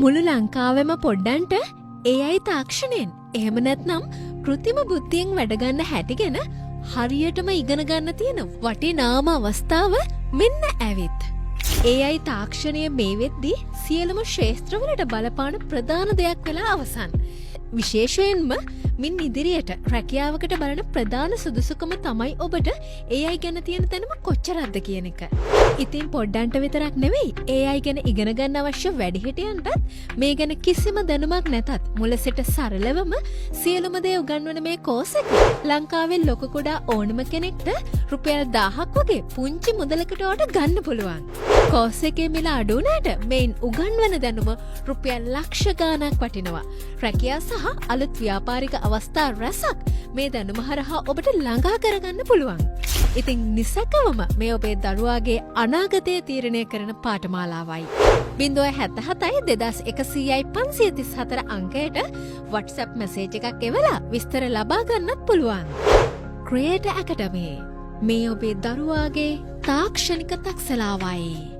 මුළු ලංකාවෙම පොඩ්ඩන්ට AI තාක්ෂණයෙන්, එහෙම නැත්නම් කෘතිම බුද්ධියෙන් වැඩ ගන්න හැටි ගැන හරියටම ඉගෙන ගන්න තියෙන වටිනාම අවස්ථාව මෙන්න ඇවිත්. AI තාක්ෂණය මේ වෙද්දී සියලුම ක්ෂේත්‍රවලට බලපාන ප්‍රධාන දෙයක් වෙලා අවසන්. විශේෂයෙන්ම මින් ඉදිරියට රැකියාවකට බලන ප්‍රධාන සුදුසුකම තමයි ඔබට AI ගැන තියෙන දැනුම කොච්චරක්ද කියන එක. ඉතින් පොඩ්ඩන්ට විතරක් නෙවෙයි, AI ගැන ඉගෙන ගන්න අවශ්‍ය වැඩිහිටියන්ටත් මේ ගැන කිසිම දැනුමක් නැතත් මුල සිට සරලවම සියලුම දේ උගන්වන මේ කෝස් එක ලංකාවේ ලොකු කුඩා ඕනම කෙනෙක්ට රුපියල් 1000ක් වගේ පුංචි මුදලකට ඔයාට ගන්න පුළුවන්. කෝස් එකේ මිල අඩු වුණාට මෙයින් උගන්වන දැනුම රුපියල් ලක්ෂ ගාණක් වටිනවා. රැකියා සහ අලුත් ව්‍යාපාරික අවස්ථා රැසක් මේ දැනුම හරහා ඔබට ළඟා කරගන්න පුළුවන්. ඉතින් නිසැකවම මේ ඔබේ දරුවාගේ අනාගතය තීරණය කරන පාඨමාලාවයි. 077 2100 534 අංකයට WhatsApp message එකක් එවලා විස්තර ලබා ගන්නත් පුළුවන්. ක්‍රියේටර් ඇකඩමි, මේ ඔබේ දරුවාගේ තාක්ෂණික තක්සලාවයි.